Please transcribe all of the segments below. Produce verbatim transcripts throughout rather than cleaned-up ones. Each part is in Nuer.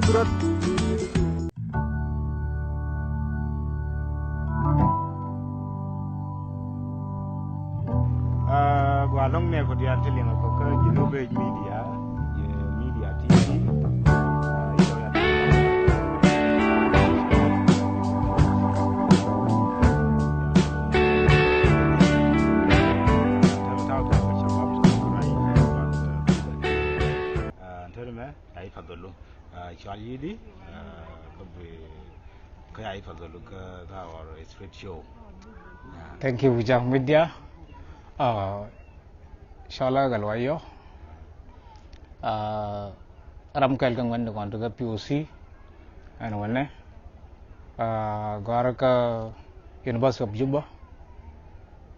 Aa, gɔaa ɛlɔ̱ŋ nɛɛkɔ diaal ti liŋ kɔ kä Jinub Age Media, yɛ Media T V. Aa, yɛ lɔc a ti tɛm taw tɛm kɛ shabab ti kura yi. Aa, tɛm mɛ a yi path ɔ lo. Aa, cɔal yi̱ di, aa, kä bi, kä a yi path ɔ lo kä, kä our street show. Aa. Thank you, Jack Media. Aa, cɔal a Gatluak Yɔk. Aa, ram kɛl kä ŋuɛn di kɔn ti kä P O C. Ɛn wänɛ, aa, gɔ̱a̱r kä University of Juba,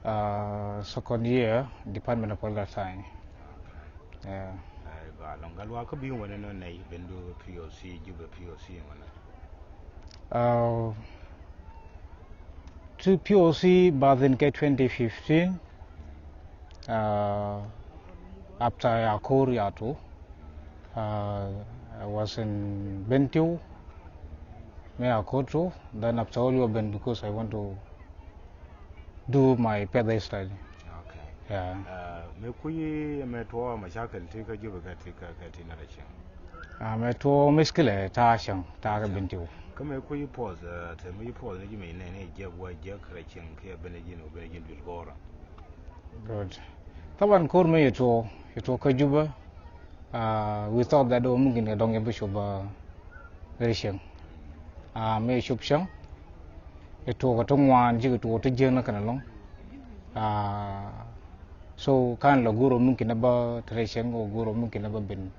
aa, second year, Department of Political Science. Ɛ, gɔaa ɛlɔ̱ŋ Gatluak, kä bi wänɛ nɔ nɛy ben du P O C, Juba P O C wänɛ? Aa, ti P O C bath in kɛ twenty fifteen, aa, after ya ko̱r ya tuɔk, aa, I was in Bentiu, mi ya ko̱r tuɔk, then after all you have been because I want to do my further study. Okay. Yeah. Aa, mëë kui̱ mëë tuɔɔk mashakil ti kä Juba kɛ ti kä, kɛ ti nɛrɛ cieŋ? Aa, mëë tuɔɔk mushkila ta̱a̱ cieŋ, ta̱a̱ kä Bentiu. Kä mëë kui̱ puɔth, aa, te mëë puɔth ni ji̱ mëë nɛ ni jiɛk wä jiɛk kɛ rɛ cieŋ kiɛ ben ji̱n wä ben ji̱n duël gɔ̱rä. Good. Taban ko̱r mëë yɛ tuɔɔk, yɛ tuɔɔk kä Juba, aa, we thought that ɔ mumkin kɛ dɔ̱ŋ yɛ bi cop, aa, rɛ cieŋ. Aa, mëë cop cieŋ, yɛ tuɔɔk kä ti ŋuan, cikɛ tuɔɔk ti jiäk ni kɛn ɛlɔ̱ŋ. Aa, so kan lɛ go̱r ɔ mumkin ɛ bä te rɛ cieŋ, ɔ go̱r ɔ mumkin ɛ bä ben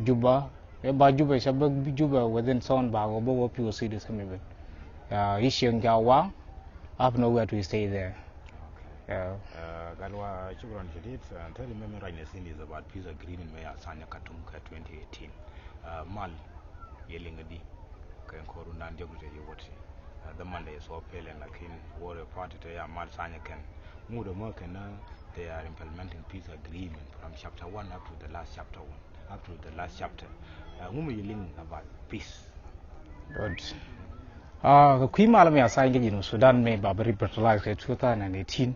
Juba. Ɛ ba Juba, ca bä Juba within sɔn ba ɔ bä wä P O C di sami ben. Aa, i̱ cieŋ ca waŋ, I have nowhere to stay there. Okay. Yeah. Aa, Gatluak, shukran shadid. Aa, te ri mɛ mi ruacnɛ thi̱n is about peace agreement mɛ ya sign kä Khartoum kä twenty eighteen. Aa, mal yɛ liŋ di kɛ ko̱r wundan diɔk ti yɛ wä ti. Aa, the Monday is so pale and lakin war party te ya mal sign kɛn. Ŋut mɔ kɛn, aa, they are implementing peace agreement from chapter one up to the last chapter one, up to the last chapter. Aa, ŋu mi yɛ liŋ about peace? Good. Aa, kɛ kui̱ mal mi a sign kä Junub Sudan mi ba bi revitalize kɛ two thousand and eighteen.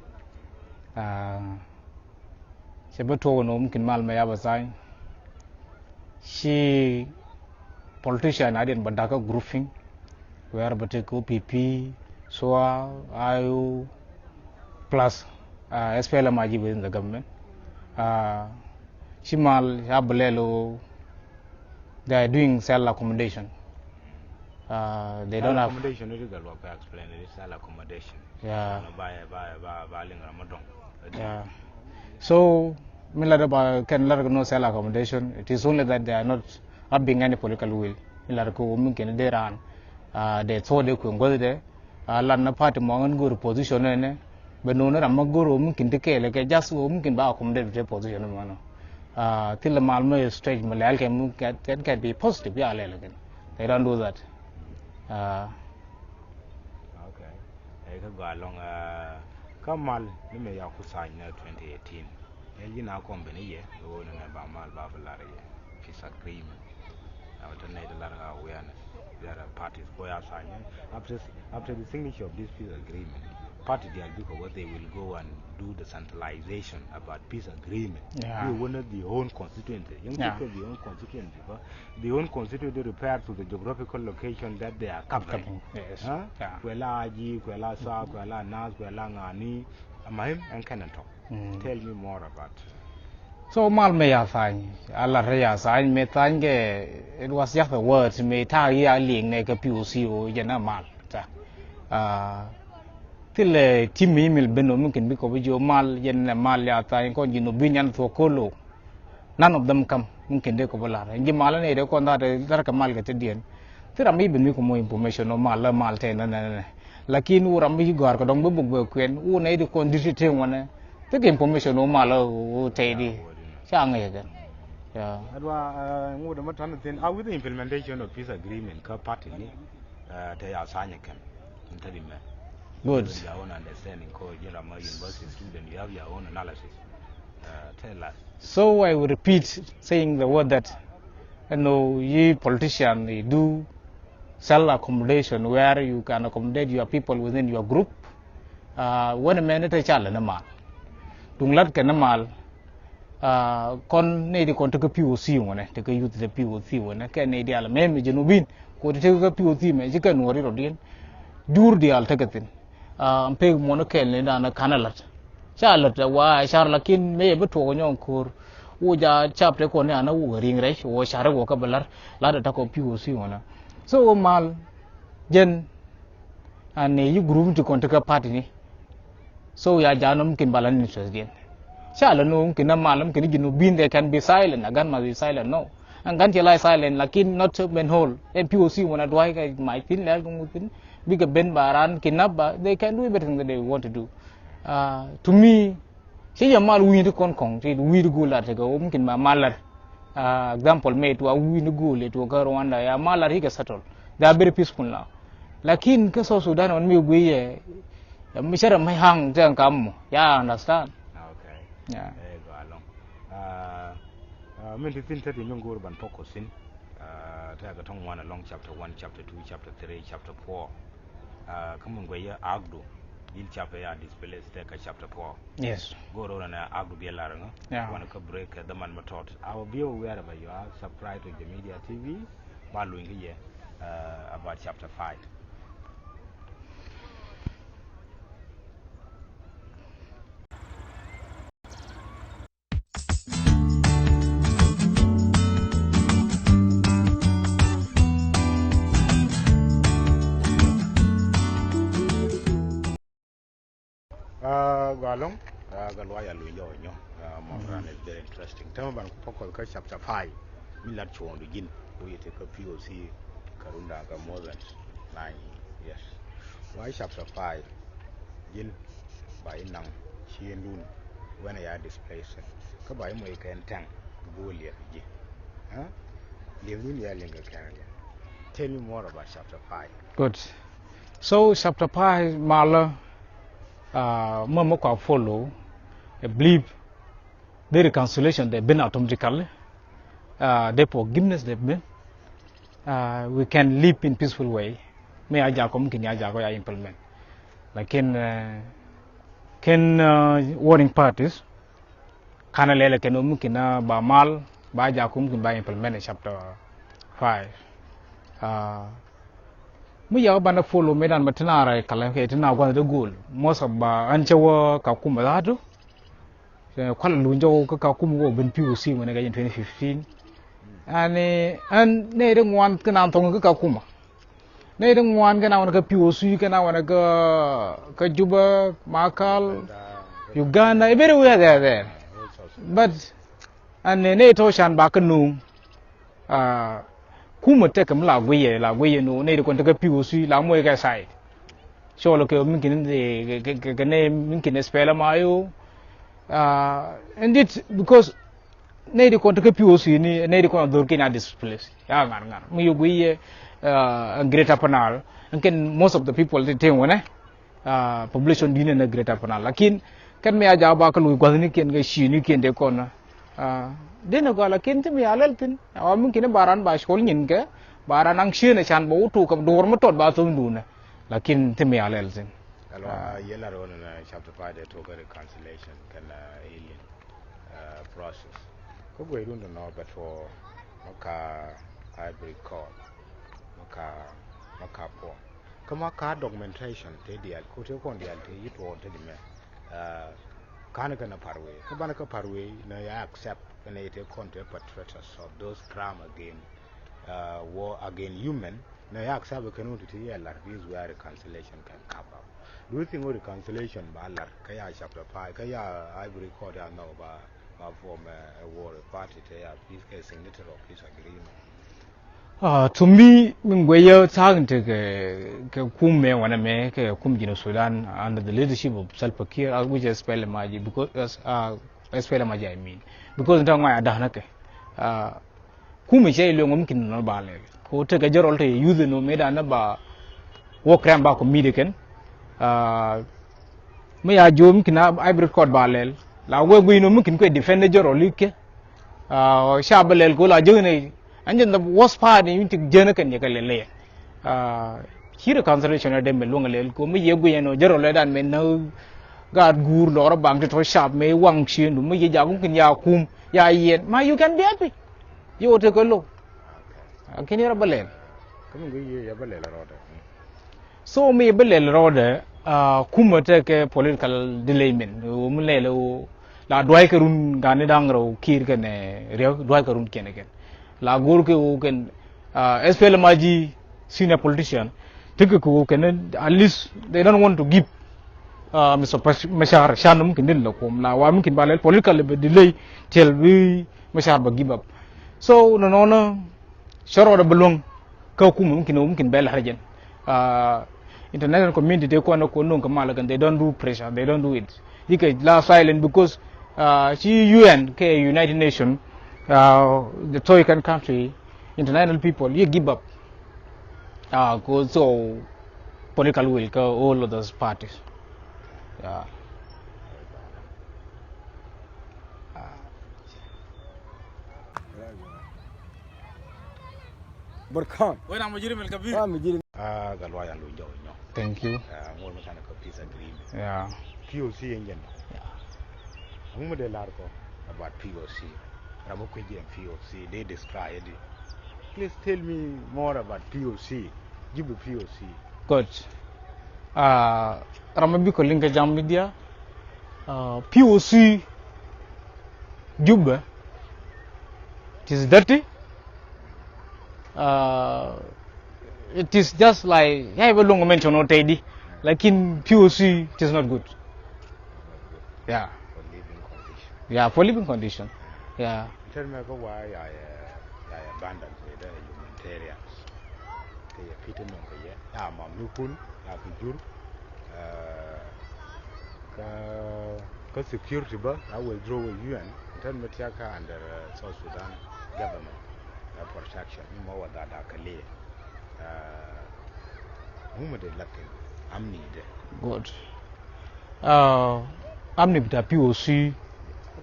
Aa, cɛ bä tuɔk ni mumkin mal mi ya bä sign. Ci politician a diɛn bä dakä grouping. Where bä tek O P P, SSOA, I O, plus, aa, S P L M I G within the government. Aa, ci mal ya bä lɛl ɔ, they are doing self accommodation. Aa, they don't have accommodation, it is a lot to explain. It is self accommodation. Yeah. Ba, ba, ba, ba liŋ ram dɔŋ. Yeah. So mi lat ba kɛn lat kɛ no self accommodation. It is only that they are not having any political will. Mi lat kɛ wä mumkin dee raan, aa, dee thok dee kueŋ guäth dee. Aa, lat na party mɔ ŋän go̱r position nɛ nɛ. Bɛ no̱o̱ŋ ni ram ma go̱r wä mumkin ti kɛɛl kɛ just wä mumkin ba accommodate te position mɔ nɔ. Aa, thilɛ mal mi stage mi lɛl kɛ mumkin kɛn kɛ bi positive ya lɛl kɛn. They don't do that. Aa. Okay. Ɛ kä gɔaa ɛlɔ̱ŋ, aa, kä mal ni mi ya ku sign ni twenty eighteen. Ɛ ji̱n a kɔm ben i̱ yɛ ɣöö nɛnɛ ba mal ba bi lar i̱ yɛ peace agreement. Ɛ wä te nɛy ti lar ɣä awareness. There are parties kɔ ya sign. After, after the signature of this peace agreement, party diaal bikɛ wä they will go and do the centralization about peace agreement. Yeah. I̱ wä ni the own constituency. Yɛn, yeah, kɛ the own constituency bä. The own constituency refer to the geographical location that they are covering. Covering, yes. Huh? Yeah. Kuɛ la Aji, kuɛ la Sa, kuɛ la Nas, kuɛ la Ŋani. Amahim, ɛn kɛn ɛn tɔ. Mm. Tell me more about. So mal mi ya tha̱a̱ny, a lat rɛ ya tha̱a̱ny mi tha̱a̱ny kɛ, it was just a word mi ta̱a̱ yi a liŋ nɛ kɛ P O C ɔ jɛn a mal. Ta. Ah, thilɛ team mi mil ben ɔ mumkin bikɛ bi ji̱ ɔ mal, jɛn ɛ mal ya tha̱a̱ny kɔn ji̱ nɔ bi nyan thuɔ̱k kolo. None of them come. Mumkin dee kɛ bi lar. Ɛn ji̱ mal ni dee kɔn that, that kɛ mal kɛ te diɛn. Thil ram mi ben mi kɛ mɔ information ɔ mal, la mal tɛ nɛ, nɛ, nɛ. Lakin wä ram mi gɔ̱a̱r kɛ dɔŋ bi buk bɛ kuɛn. Wä nɛ di kɔn di ti te ŋuanɛ. Thil kɛ information ɔ mal ɔ tɛ di. Ca ŋäc kɛ. Yeah. Adwa, uh, ŋut ma tan thin. How with the implementation of peace agreement kä party ni, uh, te ya sign kɛn. Interdi mɛ. Good. Your own understanding, kɔ ji̱n ram ma university student, you have your own analysis. Uh, tell us. So I will repeat saying the word that Ɛn ɣöö yi politician i̱ du self accommodation where you can accommodate your people within your group. Aa, wänɛ mɛn i̱ te ca lät ni mal. Duŋ la̱t kɛ ni mal. Aa, kɔn nɛy ti kɔn te kä P O C ŋuɔnɛ, te kä youth te P O C ŋuɔnɛ, kɛ nɛy diaal mɛ mi Junubin, kɛ ɣöö ti te kä P O C mɛ, ci kɛ nuɔɔri rɔ̱diɛn. Jur diaal tekɛ thi̱n. Aa, pek muɔ̱n kɛl ni danɛ ka̱n a la̱t. Ca la̱t a wa car, lakin mëë yɛ bi tuɔk nyɔk ko̱r. Wä ja cap te kɔn ni an a wä riŋ rɛc, wä car wä kä bi la̱r, la̱t a takɔ P O C ŋuɔnɛ. So wä mal, jɛn, ani yi group ti kɔn ti kä party ni. So ya ja nɔ mumkin ba la ni interest diɛn. Ca la ni mumkin na mal, mumkin ni Junubin, they can be silent, a gan must be silent, no. Ɛn gan cɛ la silent, lakin not so ben whole. Ɛn P O C ŋuɔnɛ duay kɛ mac thi̱n, lɛl kɛ ŋuth thi̱n, bikɛ ben ba ran kidnap ba, they can do everything that they want to do. Aa, to me, ci jɛ mal wi̱i̱ ti kɔn kɔŋ, ti wi̱i̱ ti go̱o̱l lar ti kɛ wä mumkin ba mal lar. Aa, example mɛ tuɔ wi̱i̱ ti go̱o̱l, tuɔ kä Rwanda, ya mal lar ti kɛ settle. They are very peaceful now. Lakin kä South Sudan wan mi guiy yɛ, mi cɛ rɛ mɛ hang ti kɛ kam mɔ. Ya understand? Okay. Yeah. Ɛ gɔaa ɛlɔ̱ŋ. Aa, aa, min ti thi̱n te ti min go̱o̱r ban focus in. Aa, tɛkɛ tɔ̱ŋ ŋuan ɛlɔ̱ŋ, chapter one, chapter two, chapter three, chapter four. Aa, kä min guɛyä akdu, ji̱n chapter ya displace tɛkɛ chapter four. Yes. Go̱o̱r rɔ nɛ akdu biɛ lar ŋä. Yeah. Wanɛ kä break kɛ dhaman mi tɔt. Our viewer, wherever you are, subscribe to the media T V. Ba luny kä yɛ, aa, about chapter five. Aa, gɔaa ɛlɔ̱ŋ, aa, gɛ luac a luny jɔk nyɔ, aa, mɔ ran is very interesting. Tämɛ ban focus kä chapter five, mi lat cuɔ̱ɔ̱ŋdu ji̱n, wä yɛ te kä P O C, kä runda kä more than nine years. Why chapter five, ji̱n, ba yi naŋ ciëŋdun, wɛnɛ ya displaced. Kä ba yi moc kɛn tɛŋ, bi wä liɛp ji̱. Aa? Liɛŋdun ya liŋ kɛ kɛn liɛŋ. Tell me more about chapter five. Good. So chapter five malä, aa, mɛ mɛ kua follow, I believe the reconciliation they been automatically, aa, the forgiveness they been, aa, we can live in peaceful way. Mɛ a jakɔ mumkin ya jakɔ ya implement. Lakin, aa, kɛn, aa, warring parties, kanɛ lɛlɛ kɛn mumkin na ba mal, ba jakɔ mumkin ba implement in chapter five. Aa, mi yakɔ banɛ follow mi dan ma ti na ray kalɛ kɛ ti na gua̱n de go̱o̱l. Most of ba an cɛ wä Kakuma zatu. Kualɛ luny jɔk kä Kakuma wä ben P O C mɛnɛ kɛ jɛn twenty fifteen. Ani an nɛy ti ŋuan kɛ na thɔŋ kä Kakuma. Nɛy ti ŋuan kɛ na wanɛ kä P O C, kɛ na wanɛ kä, kä Juba, Makal, Uganda, everywhere they are there. But ani nɛy tɔ̱ can ba kä nuŋ. Aa, kumɛ tekɛ mi la guiyɛ, la guiyɛ nu nɛy ti kɔn tekɛ P O C la muɔc kɛ side. Cɔl kɛ mi kin kɛ, kɛ, kɛ, kɛ nɛy mi kin S P L M I O. Aa, indeed, because nɛy ti kɔn tekɛ P O C ni nɛy ti kɔn a dhor kin a displace. Ya ŋa̱r ŋa̱r mi yo̱ guiyɛ, aa, Greater Upper Nile. Ɛn kɛn most of the people ti tiŋ wänɛ. Aa, population di̱n ɛn ɛ Greater Upper Nile. Lakin kɛn mi a ja̱a̱k ba kä lo̱c gua̱thnikiɛn kɛ ciinikiɛn dee kɔn. Aa, den ɛ gɔaa, lakin ti mi a lɛl thi̱n. Aa, mumkin ba ran ba cɔl nyin kɛ, ba ran naŋ cieen ɛ can ba wä tok kɛ duɔ̱ɔ̱r mi tɔt ba tho̱ndun ɛ. Lakin ti mi a lɛl thi̱n. Ɛlɔ̱ŋ, aa, yɛ lar ɣän ɛn chapter five dee tok kɛ reconciliation kɛn, aa, healing, aa, process. Kä guecdun tɔ̱ nɔ bɛ tuɔɔk mɔ ka Ivory Coast, mɔ ka, mɔ ka puɔ̱n. Kä ma ka documentation te diaal, ko te kɔn diaal te yi tuɔɔn te di mɛ. Aa, kan kɛ na par wee, kä ban kɛ par wee na ya accept kɛ na yi te kɔn te perpetrators of those crime against, aa, war against human, na ya accept kɛ nu ti ti yɛ lar this where reconciliation can come up. Do you think reconciliation ba lar kɛ ya chapter five, kɛ ya Ivory Coast ya nɔ ba, ba form a, a war party te ya peace kɛ signatory of peace agreement? Aa, to me, min guɛyä tha̱a̱ŋ tekɛ, kɛ kum mɛ wanɛ mɛ, kɛ kum Junub Sudan under the leadership of Salva Kiir, as which S P L M I G, because, as, aa, S P L M I G, I mean. Because in ta̱a̱ ŋɔac a da̱a̱n kɛ, aa, kum cɛ ilueŋ mumkin nɔ ba lɛl. Ko tekɛ jɛ rɔl te youth nɔ mɛ dan ba wä kram ba kɔ mi de kɛn. Aa, mi ya jiö mumkin a Ivory Coast ba lɛl. La wee guiy nɔ mumkin kuɛ defend jɛ rɔl ikɛ. Aa, ca bä lɛl ko la jiö ni Ɛn jɛn the worst part ni wi̱n ti jɛn kɛn yɛ kɛ lɛl lɛ. Ci reconciliation ɛ dee mɛ luäŋ lɛl ko mi yɛ guiyɛ nɔ jɛ rɔ lɛ dan mɛ nä gaat guur lɔrɔ baŋ ti tɔ sharp mɛ waŋ ciëndu mi yɛ jakum kin ya kum ya yɛn ma you can be happy. Yɛ wä tekɛ low. Lakin yɛ rɔ bä lɛl. Kä mi gui yɛ bä lɛl rɔɔdɛ. So mi bi lɛl rɔɔdɛ, ah, kumɛ tekɛ political delay min. Wä mi lɛl wä la duay kɛ run gani daŋ rɛw Kiir kɛnɛ Riek duay kɛ run kɛnɛ kɛn. La go̱r kɛ wä kɛn, ah, S P L M I G senior politician. Tekɛ kɛ wä kɛn at least they don't want to give, ah, Mister Pash-, Machar chance mumkin din la kum la wa mumkin ba lɛl political bɛ delay till bi Machar bɛ give up. So nɔnɔ na Cä rɔɔdɛ bi luäŋ kä kumɛ mumkin, mumkin bɛ la̱r jɛn. Ah, international community tëë kuan ɛ kuɔn no̱o̱ŋ kɛ mal kɛn, they don't do pressure, they don't do it. Yikɛ la silent because, ah, ci U N kɛ United Nation, ah, the Troikan country, international people, yɛ give up. Ah, ko so political will kɛ all of those parties. Yeah. Barkan. Wena mujrim el kabir. Ah, mujrim. Ah, galwa yan lu jaw nyɔ. Thank you. Ah, ngol ma kana ka peace agreement. Yeah. P O C engine. Yeah. Amu de lar ko about P O C. Ramu kwe jen P O C. They describe it. Please tell me more about P O C. Jibu P O C. Good. Ah, rama bi ko linka jam media. Ah, P O C Juba. It is dirty. Uh, it is just like, ya iba long mention o tedi. Lakin P O C, it is not good. Yeah. For living condition. Yeah, for living condition. Yeah. Tell me ko wa ya, ya, ya, ya abandon to the humanitarians. Kɛ yɛ pi̱t nɔŋ kɛ yɛ ya mam ni kun ya ki jur. Kä, kä security bä a withdraw wä U N. Tɛn mi tiakä under, uh, South Sudan government, uh, protection ni mɔ wä dada kä liɛ. Mumɛ de lakin amni de. Good. Uh, amni bita P O C.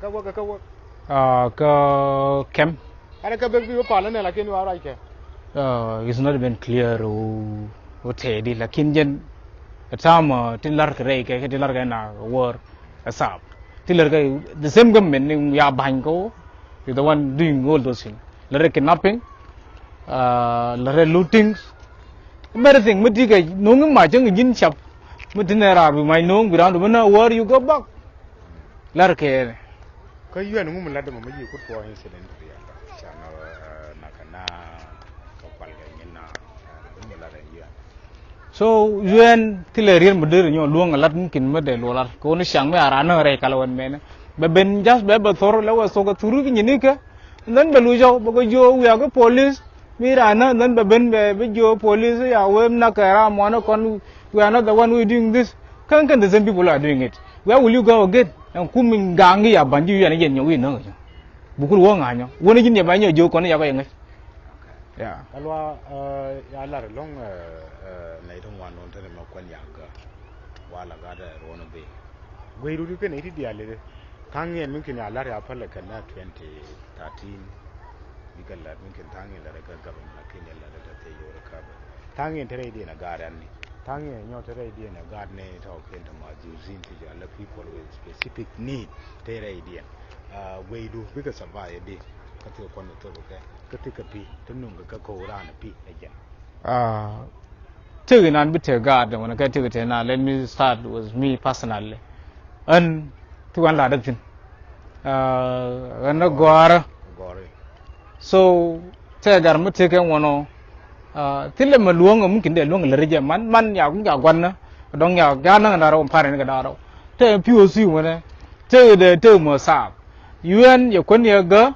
Kä wä, kä wä. Uh, kä kɛm. Ana kä bek bi wä palä nɛ lakin wä ruac kɛ. Uh, it's not even clear o, o tɛɛdi lakin jɛn. Ɛ tam, uh, tin lar kɛ rɛy kɛ, kɛ tin lar kɛ na wär. Ɛ sap. Tin lar kɛ the same government ni ya ba̱ny kɛ o. You the one doing all those things. Lar kɛ kidnapping. Uh, lar kɛ lootings. Everything mi ti kɛ no̱ŋ ma cäŋ ji̱n cap. Mi ti nɛ raar bi mac no̱ŋ bi raan du bi na wär you go back. Lar kɛ. Kä U N ŋu mi lat dämɛ mi ji̱ kut puɔ incident rial. Ca na, eh, na kɛ na kɛ kual kɛ nyin na, eh, ŋu mi lat U N. So U N thilɛ riet mi deri nyɔ luɔ̱ŋ a lat mumkin mi dee luɔ lat kɛ wun caŋ mi a ran nä rɛy kal wän mɛnɛ. Bɛ ben just bɛ bɛ thor lɛ wä thok a thuri ki nyini kɛ. And then bɛ lu jɔk bɛ kɛ jiö wiak ki police. Mi ran nä, and then bɛ ben bɛ bi jiö police ya wee nak kɛ ram muɔnä kɔn, we are not the one who doing this. Kɛn kɛn the same people are doing it. Where will you go again? Ɛn kum in gaŋ ya ban ji̱ wian jɛn nyɔ wi̱i̱ näŋ nyɔ. Bukul wä ŋa̱ nyɔ. Wä ni ji̱n ya ban nyɔ jiö kɔn ya kɔ yɛ ŋäc. Yeah. Alua, eh, ya lar lɔŋ, eh, eh, nɛy ti ŋuan nɔn tɛn mɛ kuɛn ya gä. Wa la gat, eh, ruɔn bi. Guey rut kɛ nɛy ti diaal i̱ tha̱a̱ŋ yɛn mi kin ya lar ya pälɛ kɛn na twenty thirteen. Bikɛ lat mi kin tha̱a̱ŋ yɛn lat kɛ government lakin yɛn lat kɛ thie yor kɛ bɛ. Tha̱a̱ŋ yɛn te rɛydiɛn a gaat ɛn ni. Tha̱a̱ŋ yɛn nyɔ te rɛydiɛn a gaat ni tɔɔk kɛn te ma jur zin ti jɔ la people with specific need te rɛydiɛn. Ah, guey du bikɛ survive di. Kä thikɛ kuɔn thok kɛ. Kä thikɛ pi. Te nuŋ kɛ kɛ ko̱o̱k raan pi ɛ jɛn. Ah, tëëk inan bi tëëk gaat, wanɛ kɛ tëëk tëëk na, let me start with me personally. Ɣän ti wan la däk thi̱n. Ah, ɣän a gɔaarä. So tëëk gar mi tëëk kɛ wanɔ. Ah, thilɛ mɛ luɔ̱ŋ mumkin dee luɔ̱ŋ lär jɛ man, man ya kum ya guan na. Dɔŋ ya, ya naŋ na rɔ parent kɛ da rɔ. Tëëk P O C wanɛ. Tëëk dee tëëk mɔ saap. U N yɛ kuän yɛ gä.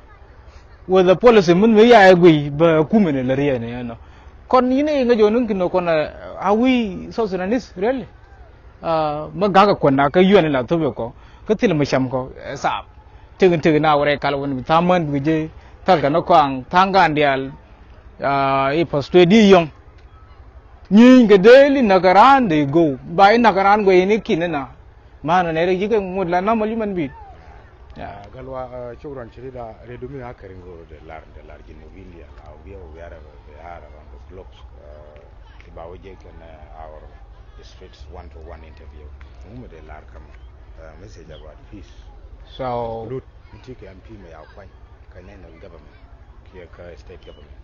With the policy min mi ya ɛ gui bɛ kumɛ ni lɛ riɛ ni ɛnɔ. Kɔn yini ŋa jɔ ni kin kɔn, uh, are we South Sudanese really? Uh, mɛ gak kɔn na kä U N la thop kɔ kä thil mɛ cam kɔ, eh, saap. Tëk tëk na wɛrɛ kal wani bi thaman bi jɛ thal kɛ nɔ kɔaŋ thaŋ gan dial. Uh, i pas tuɛ di yɔŋ. Nyi kɛ dee li nak raan dee go ba i nak raan go ini kin na. Mana nɛ rɛ yikɛ ŋut la normal human being. Yeah. Gal wa, uh, shukran shadid. Redu mi a kɛrin goro de lar, de lar Jinubin diaal, uh, we are, we are, we are around the globe. Uh, ti ba wä jɛ kɛn, uh, our streets one to one interview. Ŋu mi de lar kam, uh, message about peace. So, include mi ti kɛ M P mi ya kuany, kɛ national government, kiɛ kɛ state government.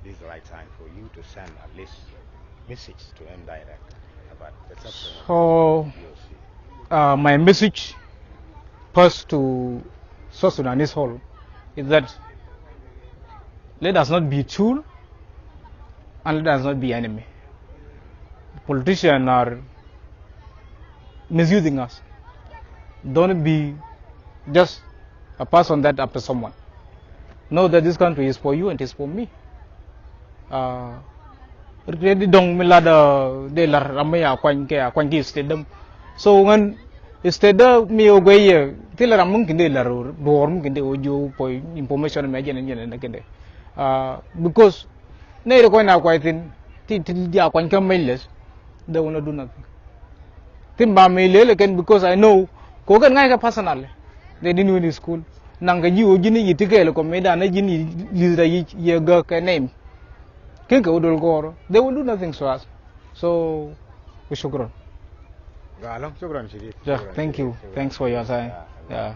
This is the right time for you to send at least message to him direct about the suffering of So, P O C. Uh, my message first to South Sudanese whole is that let us not be tool and let us not be enemy. Politicians are misusing us. Don't be just a person that after someone. Know that this country is for you and it is for me. Uh, ready dong mi lat, uh, de lar ram mi ya kuany kɛ, ya kuany kɛ state däm. So ŋän state dä mi ɔ guey yɛ, thilɛ ram mumkin de lar duɔr, mumkin de ɔ jiö pɔ information mi a jɛn, jɛn ni kɛn de. Uh, because nɛy ti kɔn na kuay thi̱n, ti, ti, ti a kuany kä mɛnylɛth, they will not do nothing. Thi̱n ba mi lëë lɛ kɛn, because I know, kɛ ɣöö kɛn ŋa̱ckɛ personally. They didn't win school. Naŋkɛ ji̱ ɣöö ji̱n i̱ ti kɛɛl kɔ mëëdan, ji̱n i̱ li̱th rɛy yic, yɛ gäk kɛ name. Ken kɛ wä dol gɔɔr, they will do nothing to us. So, wa shukran. Gal, shukran shadid. Yeah, shukran shadid. Thank you. Shukran. Thanks for your time. Yeah. Yeah.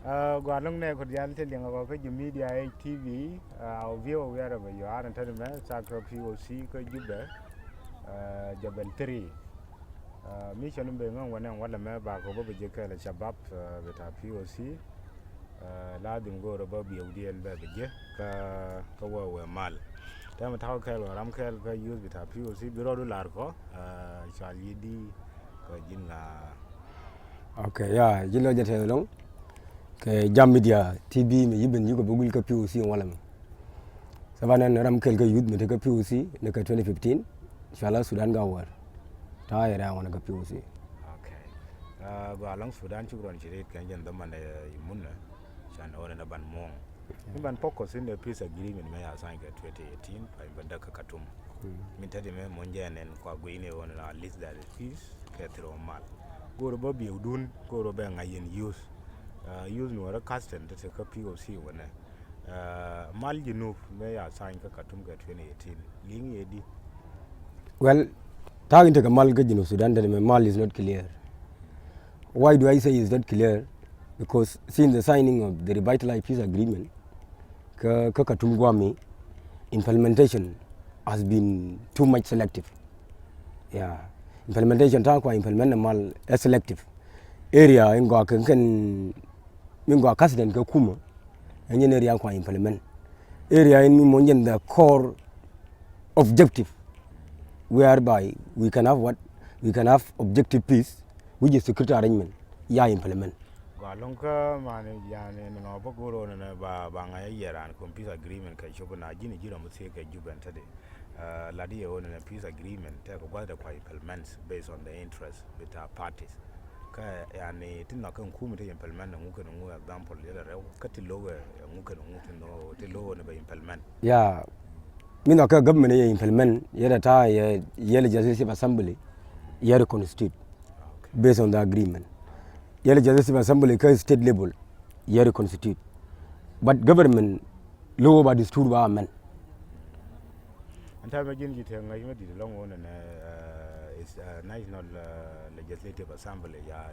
Ɛ, gɔaa ɛlɔ̱ŋ nɛy kɔ diaal ti liŋ ɛ kɔ kä Ji̱ Media Age T V, ɛ, our viewer wherever you are, ɛn täämɛ, thaak kä P O C kä Jubɛ, ɛ, Jebel three. Ɛ, mission in ben ŋäc wä nɛn walɛ mɛ bakɔ bä bi ji̱ kɛɛl ɛ shabab, ɛ, bita P O C. Ɛ, ladhim go̱o̱rä bä biɛwdiɛn bɛ bi ji̱ kä, kä wee wee mal. Täämɛ ta̱a̱ kɛɛl wä ram kɛɛl kä youth bita P O C, bi rɔɔdu lar kɔ, ɛ, cual yi̱ di kɔ ji̱n ŋa. Ok, ya, ji̱ lɔ jɛ tɛth ɛlɔ̱ŋ kɛ Jam Media T V mi yi̱ ben yikɔ bi guil kä P O C in walɛ mɛ. Thaban ɛn ram kɛl kä youth mi te kä P O C ni kɛ twenty fifteen, cuala Sudan Gawar. Ta̱a̱ yɛ rɛy ŋuan kä P O C. Ok. Ɛ, gɔaa ɛlɔ̱ŋ Sudan, shukran shadid kɛ jɛn dhaman ɛ imunɛ. Can ɣöö nɛ ban muɔ̱ɔ̱ŋ. Mi ban focus in the peace agreement mɛ ya sign kɛ twenty eighteen, pa in ban däk kä Khartoum. Mm. Min te di mɛ muɔ̱ɔ̱n jɛ nɛn kua guiy ni ɣöö nɛ at least there is peace kɛ thil rɔ mal. Go̱o̱r bä biɛwdun, go̱o̱r bä ŋa̱c yɛn youth. Ɛ, youth ni wä rɔ kasɛn te te kä P O C wänɛ. Ɛ, mal Junub mɛ ya sign kä Khartoum kɛ twenty eighteen. Liŋ yɛ di? Well, ta̱a̱ in tekɛ mal kä Junub Sudan te mɛ mal is not clear. Why do I say is not clear? Because since the signing of the Revitalized Peace Agreement, kä, kä Khartoum guami, implementation has been too much selective. Yeah. Implementation ta̱a̱ kua implement ni mal ɛ selective. Area in gɔaa kɛ kɛn, min gɔaa kasɛn kä kumä, ɛn yɛn area kua implement. Area in mi muɔ̱ɔ̱n jɛn the core objective whereby we can have what? We can have objective peace, which is security arrangement, ya implement. Gɔaa ɛlɔ̱ŋ kä mani yani nɔ bä go̱o̱r ɣöö nɛ ba, ba ŋa̱c a yɛ raan kɔn peace agreement kɛ cop na ji̱n ji̱ rɔ mi thiee kɛ Jubɛ ɛn te di. Ɛ, lat yɛ ɣöö nɛ peace agreement tɛkɛ gua̱th dɛ kua implement based on the interest with our parties. Kä yani ti nhɔk kɛ ŋu mi te implement ɛŋu kɛn ŋu, example yɛlɛ rɛw kä ti lo̱k ɛŋu kɛn ŋu ti nhɔk ti lo̱k ni bɛ implement. Ya, mi nhɔk kɛ government yɛ implement yɛ dɛ ta̱a̱ yɛ, yɛ legislative assembly yɛ reconstitute based on the agreement. yɛ Legislative Assembly kä state level, yɛ reconstitute. But government lo̱w ba distur ba amend. Ɛn ta̱a̱ mɛ ji̱n ji̱ te ŋäc mɛ di̱t lɔŋ ɣöö nɛnɛ, uh, is, uh, National, uh, Legislative Assembly ya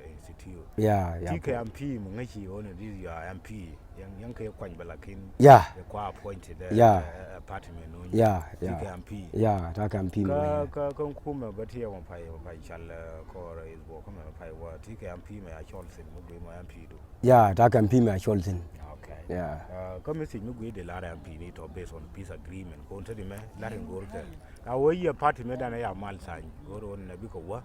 institute. Yeah, yeah. Ti kɛ M P mɛ ŋäc ci ɣöö nɛ this your M P. Yɛn, yɛn kɛ kuany bä lakin. Yeah. Yɛ kua appointed, eh, yeah, eh, eh, party mɛ nuni. Yeah, yeah. Ti kɛ M P. Yeah, ta kɛ M P mɛ. Kä, kä, kä kumɛ bä ti yɛ wä pay, wä pay cal, eh, kɔr is bɔ kumɛ pay wä ti kɛ M P mɛ a cɔl sin mɛ gui mɛ M P du. Yeah, ta kɛ M P mɛ a cɔl sin. Okay. Yeah. Eh, kä message mɛ gui de lar M P ni tɔ based on peace agreement. Ko te di mɛ lar in gor kɛ. A wä yɛ party mɛ dan ya mal sign. Gor on na bikɛ wä,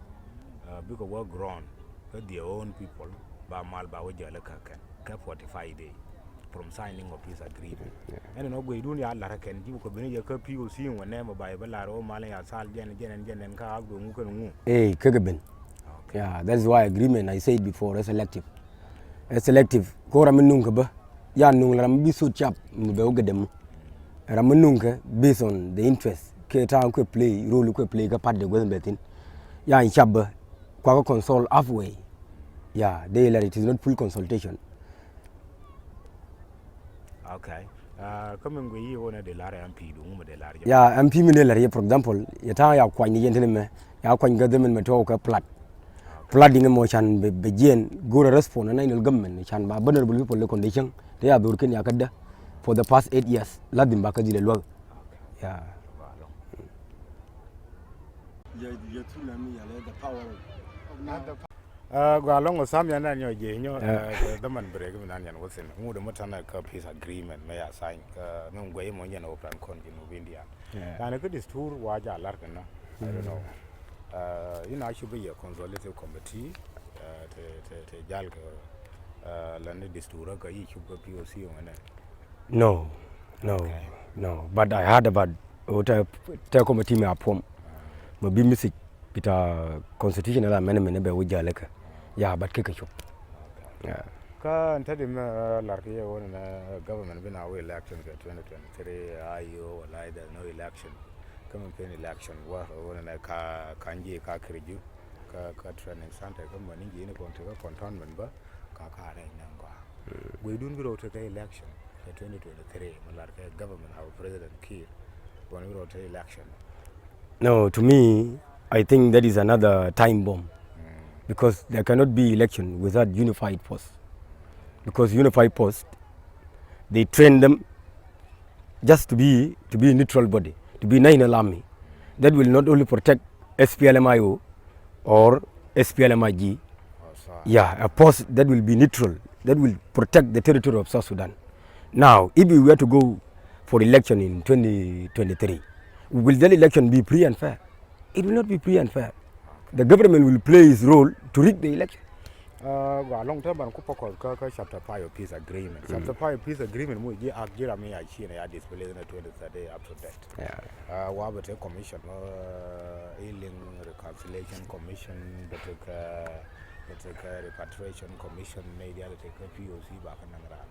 eh, bikɛ wä ground. Kä their own people ba mal ba wä jäl kä kɛn kä forty-five day from signing of peace agreement. Yeah. Ɛn nɔ guey dun ya lar kɛn ji̱ wä kɛ ben jɛ kä P O C wä nɛ mɛ ba yɛ bä lar wä mal ya sal jɛn jɛn jɛn kä ak duŋ kɛn ŋu. Eh, kä kɛ ben. Okay. Yeah, that's why agreement I said before is selective. Is selective. Ko ram mi nuŋ kɛ bä. Ya nuŋ la ram mi bi sot cap mi bɛ wä gɛ dɛm. Ram mi nuŋ kɛ based on the interest. Kɛ ta̱a̱ kuɛ play, role kuɛ play kä party de guäth bɛ thin. Ya in cap bä. Kua kä consult halfway. Yeah, dee lar it is not full consultation. Okay. Ah, kä min gui yi wä nɛ dee lar M P du ŋu mɛ dee lar jɛ. Yeah, M P mi dee lar jɛ, for example, yɛ ta̱a̱ ya kuany ni yɛn tini mɛ, ya kuany kä dhemin mɛ tɔw kä flood. Okay. Flooding mɔ can bɛ, bɛ jiɛn go̱rɛ respond na national government can ba vulnerable people le condition te ya dhor ken ya kä dä for the past eight years. Lazim ba kä dhil ɛ luäk. Okay. Yeah. Yɛ, yɛ through na mi yɛ lɛ the power of, of now. Ah, gua lɔŋ wä sam yan nan nyɔ jɛ nyɔ, ah, eh, the man break mi nan yan wä thin. Ŋu de mɔ tanɛ kä peace agreement mɛ ya sign kä mi ŋuɛ mɔ nyɛ na wä pan kɔn ji̱ nu bindi yan. Yeah. Yan kä distur wa ja lar kɛ na. I don't know. Mm. Ah, ina cu bi yɛ consultative committee, ah, te, te, te jal kɛ, ah, la ni distur kä yi cu kä P O C ŋɛ nɛ. No, no, okay, no. But I heard about, uh, tɛ, tɛ committee mi a form. Mɛ bi message bita constitutional amendment bɛ wä jale kɛ. Ya, but kɛ kɛ cop. Okay. Yeah. Kä n tɛ di mɛ, uh, lar kɛ yɛ wä nɛ government bi na wä election kɛ twenty twenty-three, ayo, wala either no election. Kä mɛ pen election wä, wä nɛ ka, ka nji ka kiri ju, ka, ka training center, kä mɛ ni nji ni kɔn te kä cantonment bä, ka ka rɛy nɛ ŋɔa. Mm. Guey dun bi rɔ te kä election. Kɛ twenty twenty-three, mi lar kɛ government, our President Kiir, wan wi̱i̱ rɔ te election. No, to me, I think that is another time bomb. Mm. Because there cannot be election without unified force. Because unified force, they train them just to be, to be a neutral body, to be national army. That will not only protect S P L M I O, or S P L M I G. Oh, sorry. Yeah, a force that will be neutral, that will protect the territory of South Sudan. Now, if we were to go for election in twenty twenty-three, will that election be free and fair? It will not be free and fair. The government will play its role to rig the election. Uh, gua lɔŋ te ban ku focus kä, kä chapter five of peace agreement. Mm. Chapter five of peace agreement mu ji̱ ak ji̱ ram mi ya ci na ya displace na twenty thirty up to date. Yeah. Uh, wa bɛ te commission, uh, healing reconciliation commission, bɛ te kɛ, bɛ te kɛ repatriation commission, nɛ dial te kɛ P O C ba kɛ naŋ ran.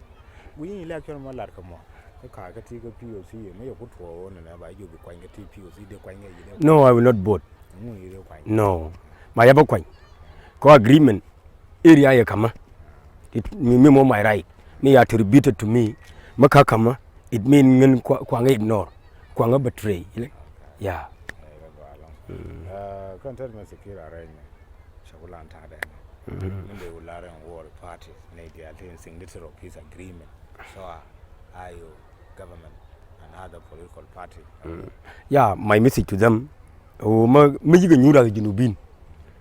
Wi election ma lar kɛ mɔ, kɛ ka kɛ ti kɛ P O C, mɛ yɛ ku tuɔ wä nɛ ba ju bi kuany kɛ ti P O C de kuany kɛ yi de. No, I will not vote. Ŋu yi de kuany. No. Ma yɛ bä kuany. Kɔ agreement. Area yɛ kamä. It, mi, mi mɔ my right. Mi ya attributed to me. Mi ka kamä. It mean ŋin kua, kua ŋä ignore. Kua ŋä betray. Ilɛ? Yeah. Mm. Uh, kɔn tɛt mɛ secure arrangement. Cɛ ku lan ta̱a̱ dɛn. Mm-hmm. Ni de ku lar in war party. Ni dial tin signatory of peace agreement. So, uh, ayo government and other political party. Mm. Yeah, my message to them. O ma, ma ji̱ kɛ nyuur a kɛ Junubin.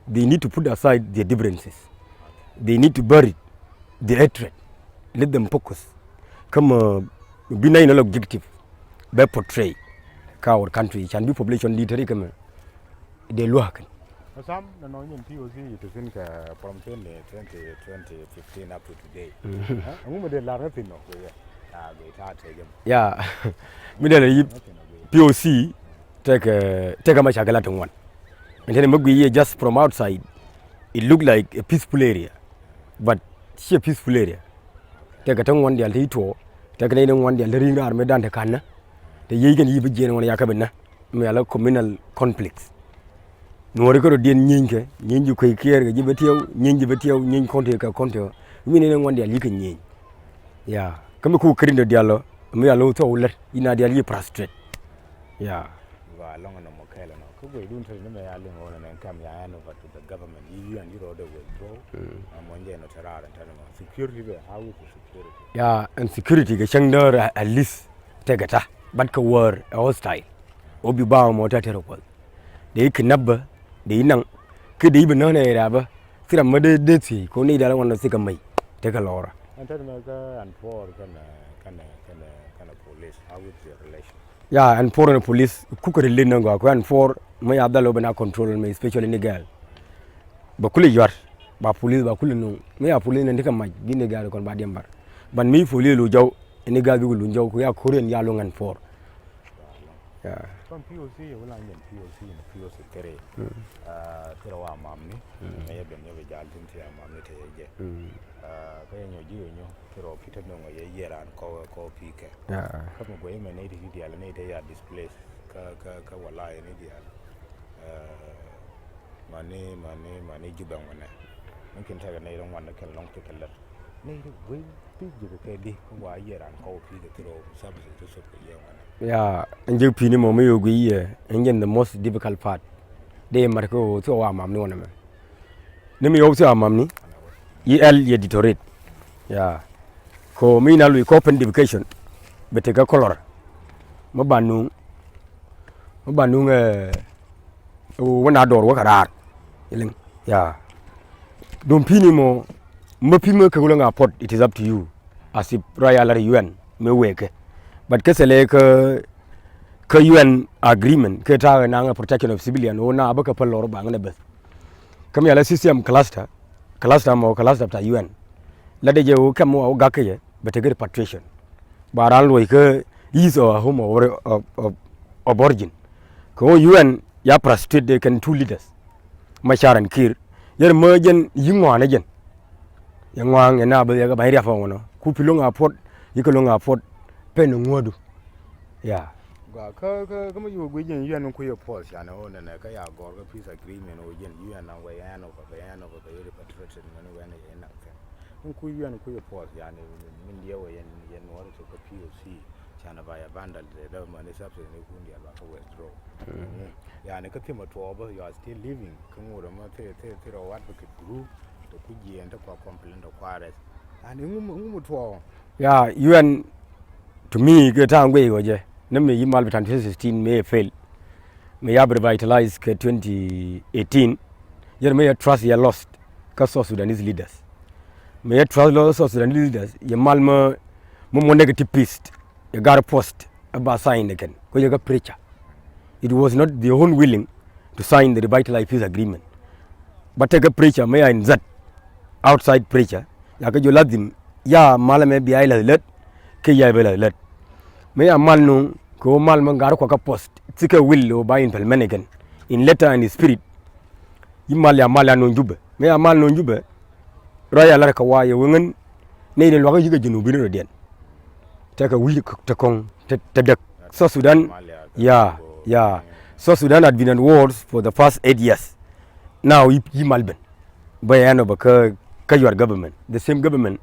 They need to put aside their differences. They need to bury the hatred. Let them focus. Kä mɛ bi national objective bɛ portray kä our country. Can bi population di teri kä mɛ dee lua̱a̱ kɛn. Sam, nɔ nyin P O C ti thi̱n kɛ from twenty twenty, twenty fifteen up to today. Mm-hmm. Ɛŋu mi dee lar ni thi̱n nɔ kɛ yɛ? Ah, gɛ ta te jɛ mɔ. Yeah. Mi dee la yi P O C tekɛ, tekɛ ma cakɛ la ti ŋuan. Ɛn tɛn mɛ gui yɛ just from outside, it look like a peaceful area, but ci a peaceful area. Tekɛ ti ŋuan dial ti tuɔ, tekɛ ni ŋuan dial ti ri̱ŋ raar mɛ dan ti kan nä. Te yiey kɛn yi bi jiɛn ŋuan ya kɛ bi nä. Mi ala communal conflicts. Nuɔri kä rɔ diɛn nyieeny kɛ, nyieeny ji̱ kuec kiɛɛr kɛ ji̱ bä tiɛw, nyieeny ji̱ bä tiɛw, nyieeny kɔn tëë kɛ kɔn tëë. Mi ni ni ŋuan diaal yi̱ kɛ nyieeny. Ya, kä mi ku kärin dɔ diaal lɔ, mi ya lo̱w thɔw lät, ina diaal yi̱ frustrate. Ya. Ba lɔŋ nɔ mɔ kɛɛl nɔ. Kä guecdun te ni mɛ ya liŋ ɣɔn nɛ kɛm ya hand over to the government. Yi yuan yi rɔɔdɛ withdraw. Mm. A mɔn jɛ nɔ te raar ɛn te ni mɔ. Security bɛ, how is the security? Ya, ɛn security kɛ cäŋ däär at least tekɛ ta. But kɛ wäär ɛ hostile. Ɔ bi ba mɔ te te rɔ kuɔth. Dee kidnap bä, dee naŋ. Kä dee bä näk nɛ rɛ̈ bä. Thil ram mä dee dee thiec kɛ ni dal wan thikɛ mɛy. Tekɛ lɔra. Ɛn te ni mɛ kä ɛn puɔr kɛnɛ kɛnɛ kɛnɛ kɛnɛ police. How is your relation? Ya, ɛn puɔr ɛn police, kukɛ ri lin nɔŋ gɔaa, kɛ ɛn puɔr, mi ya dhal ɔ ben a control mi, especially ni girl. Ba kul i̱ yuar, ba police, ba kul i̱ nuŋ. Mi ya police ni ti kɛ mac, bi ni girl kɔn ba diɛm bar. Ban mi police lu jɔw, ni girl bi ku lu jɔw, ku ya korean ya lu ŋan puɔr. Ya. Kɔn P O C, yɛ wula nyɛn P O C, ni P O C kere. Mm. Ah, kere wa mam ni, mm, ni yɛ ben yɛ bi jal tin ti ya mam ni te yɛ jɛ. Mm. Ah, kɛ yɛ nyɔ ji̱ yɛ nyɔ. Kɛ rɔ Peter Nongo yɛ yier an kɔ kɔ pikɛ. Ya. Kä mi guey mɛ nɛy ti ti dial nɛy ti ya displace kä kä kä wala yɛ ni dial. Eh, mani mani mani Juba ŋuɛnɛ. Mungkin tekɛ nɛy ti ŋuan kɛn lɔŋ ti kɛ lät. Nɛy ti guey pi jɛ kɛ di kä wa yier an kɔ pikɛ ti rɔ services ti sop kɛ yɛ ŋuɛnɛ. Ya, ɛn jɛ pini mɔ mi yɛ guey yɛ ɛn jɛ the most difficult part. Dee mat kɛ ɣöö thok wa mam ni ŋuɛnɛ mɛ. Ni mi yɔw thia mam ni. Yi ɛl yɛ ditoret. Ya. Ko mi na lui ko pen dedication. Bɛ tekɛ kɔlɔr. Mɛ ba nuŋ. Mɛ ba nuŋ, eh, wä na dɔr wä kɛ raar. Iliŋ. Ya. Dom pini mɔ. Mɛ pi mɛ kɛ wulɛ ŋa pot, it is up to you. As if rɔ ya lar U N mɛ wekɛ. But kɛ thɛlɛ kɛ, kɛ U N agreement kɛ ta̱a̱ naŋ protection of civilian wä na bä kɛ päl lɔr baŋ nɛ beth. Kä mi ala C C M cluster, cluster mɔ cluster ta U N. La de jɛ wä kɛm wä gakä yɛ bɛ tekɛ repatriation. Ba ran luɔy kä east of home of, of, of, of origin. Kɛ wä U N ya frustrate de kɛn two leaders. Machar and Kiir. Yɛn mä jɛn yi ŋuan jɛn. Yɛ ŋuan yɛ na bä yɛ kɛ ba̱ny riap fɔŋ wä nɔ. Ku pi loŋ a puɔt, yi kɛ loŋ a puɔt. Pen ŋuɔdu. Ya. Gua kä kä kä mi yuɔ guic jɛn U N ku yɛ puɔth canɛ ɣöö nɛnɛ kä ya gɔr kä peace agreement ɣöö jɛn U N na wɛ ɛn ɔ bɛ ɛn ɔ bɛ yɛ repatriated mɛn wɛn yɛ naŋ kɛn. Min ku U N ku yɛ puɔth yani min diɛ wɛ yɛn yɛn nuɔri to kä P O C canɛ ba yɛ bandal dɛ dɛ mɛn ni subsidy ni kun diɛ ba kä withdraw. Yani kä thimɛ tuɔɔbä you are still living kä ŋurɛ mɛ thirɛ thirɛ thirɛ advocate group. Tɛ ku jiɛn tɛ kua complain tɛ kua arrest. Yani ŋum ŋum tuɔɔ. Ya, U N to me kɛ ta̱a̱ ŋuey kɔ jɛ ni mi yi mal bi tan twenty sixteen mi ɛ fail. Mi ya bi revitalize kɛ twenty eighteen. Yɛn mi yɛ trust yɛ lost kä South Sudanese leaders. Mi yɛ trust lost South Sudanese leaders yɛ mal mi mi mɔ negative peace. Yɛ gar post ɛ ba sign ni kɛn kɔ yɛ kä preacher. It was not their own willing to sign the revitalized peace agreement. But tekɛ pressure mi ya in that outside pressure ya kɛ jɔ lazim ya mal mɛ bia i̱ lath lät kɛ ya bɛ lath lät. Mi ya mal nuŋ kɛ wä mal mɛ gar kua kä post thikɛ will wä ba implement kɛn in letter and spirit. Yi mal ya mal ya nuŋ Jubɛ mi ya mal nuŋ Jubɛ. Rɔ ya lar kɛ wa yɛ weŋen nɛy ni luakä yikɛ Junubin rɔ diɛn. Tekɛ wi̱i̱ te kɔŋ te däk. South Sudan, ya ya. South Sudan had been at wars for the past eight years. Now yi mal ben bä yɛn ɔ bä kä kä your government, the same government.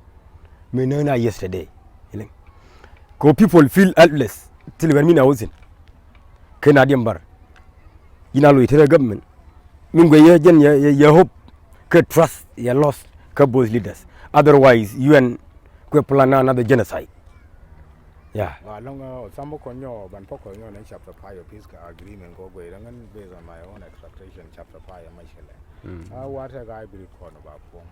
Mi näk na yesterday. Kɛ people feel helpless. Thil wɛr mi na wä thin kɛ na diɛm bar. Yi na loc te rɛ government. Min guɛ yɛ jɛn yɛ hope kɛ trust yɛ lost kɛ both leaders. Otherwise U N kuɛ plan na another genocide. Yeah. Ba lɔŋ ɛ sam kɔn nyɔ ban pɔkɔ nyɔ nɛ chapter five of peace agreement kɔ guɛ rɛ ŋɛn based on my own expectation chapter five mɛ chilɛ. A wa tɛ guy bri kɔn ba puɔŋ.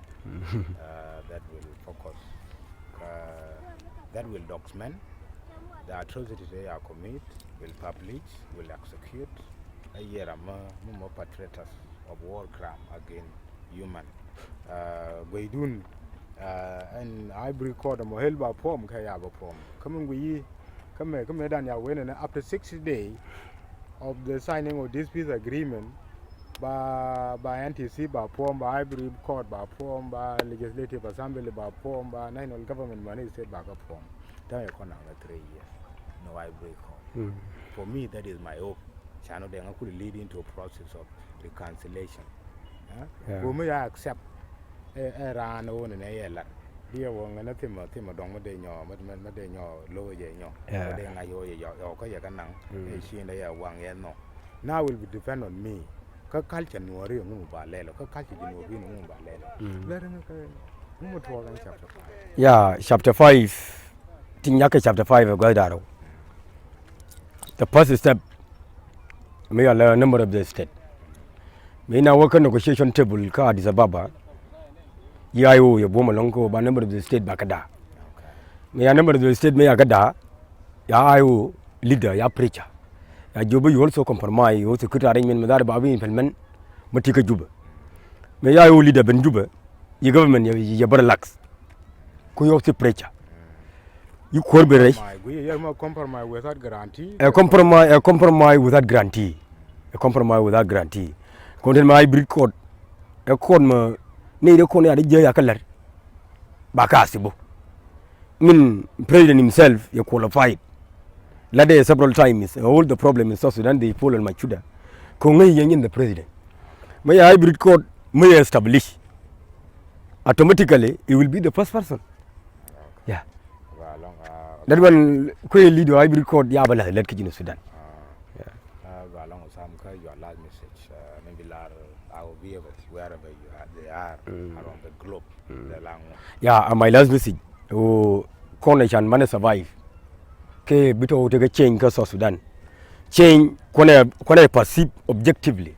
That will focus, that will document the atrocity they are commit, will publish, will execute. A yɛr amä mumɔ perpetrators of war crime against human. Gueydun ɛn ivory court mɔ hel ba puɔm kɛ ya ba puɔm kä mi guiyi. Kä mɛ kä mɛ dan ya wen ɛn after sixty day of the signing of this peace agreement, ba ba N T C ba puɔm, ba ivory court ba puɔm, ba legislative assembly ba puɔm, ba national government mani state ba kä puɔm. Tɛmɛ kɔn naŋ three years. No ivory court. For me that is my hope. Can wä dee ŋa kuli lead into a process of reconciliation. Ɛ? Yeah. Ko mi ya accept ɛ, ɛ raan wä ni nɛ yɛ lar. Bi yɛ wä ŋɛ na thimɔ, thimɔ dɔŋ mi dee nyɔ, mi, mi, mi dee nyɔ lo̱ jɛ nyɔ. Yeah. Wä dee ŋa̱c wä yɛ yɔ, yɔ kä yɛ kä naŋ. Mm. Ɛ cin dee yɛ waŋ yɛ nhɔk. Now will be depend on me. Kä culture Nuɔri ŋu ba lɛl ɔ, kä culture Junubin ŋu ba lɛl ɔ. Mm. Lɛr ŋa kä ŋu mi tuɔɔk ɛn chapter five. Yeah, chapter five. Ti nyakä chapter five ɛ gua̱th da̱rä. The first step mi yɔl ɛ number of the state. Mi na wä kä negotiation table kä Addis Ababa. Yi I O yɛ buɔ̱m ɛlɔ̱ŋ kä ba number of the state ba kä da̱a̱. Mi ya number of the state mi ya kä da̱a̱. Ya I O leader ya preacher. Ya jiök bä you also compromise, you also security arrangement mi that ba bi implement. Mi ti kä Jubɛ. Mi ya I O leader ben Jubɛ. Yi government yɛ, yɛ bä relax. Ku yɔk thi pressure. Yi kuɔr bi rɛc. Compromise, gui yɛ mɔ compromise without guarantee. Ɛ compromise, ɛ compromise without guarantee. Ɛ compromise without guarantee. Kɔn tin ma hybrid court. Ɛ court ma ni de kɔn ya de jɛ ya kä lɛr. Ba ka si bo. Min president himself yɛ qualified. La de several times, all the problem in South Sudan, they fall on my shoulder. Ko ŋäc yɛ nyin the president. Mɛ ya hybrid court, mɛ ya establish. Automatically, he will be the first person. Yeah. That one, kuɛ lead hybrid court, ya bä la lɛt kä jin Sudan. Yeah. Ba lɔŋ Sam kä your last message, uh, maybe lar our viewers, wherever you are, they are, around the globe. Yeah, and my last message. O kɔn ɛ can manɛ survive. Kɛ bi tɔ tekɛ change kä South Sudan. Change kuanɛ, kuanɛ perceive objectively.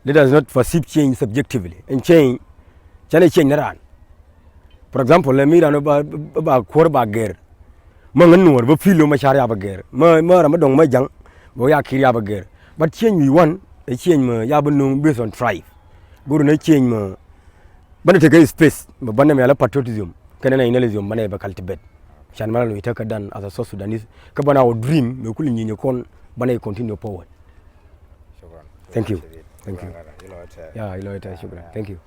Let us not perceive change subjectively. And change, canɛ change ni raan. For example, lɛ mi raan ba, ba, ba kuɔr ba gɛr. Mä ŋän nuɔr bä feel lo ma car ya bä gɛr. Mä, mä ram bä dɔŋ mä jaŋ. Bä ya kir ya bä gɛr. But change we want, a change mä ya bä nuŋ based on tribe. Go̱r ni change mä Banɛ tekɛ space, bä banɛ mi ala patriotism kɛnɛ nationalism banɛ bɛ cultivate. Can banɛ lo itäkädan as a South Sudanese. Kä banɛ our dream mɛ kuli nyinyɛ kɔn banɛ continue forward. Shukran. Thank you. Thank you. Shukran. Yeah, ilo ita, shukran. Thank you.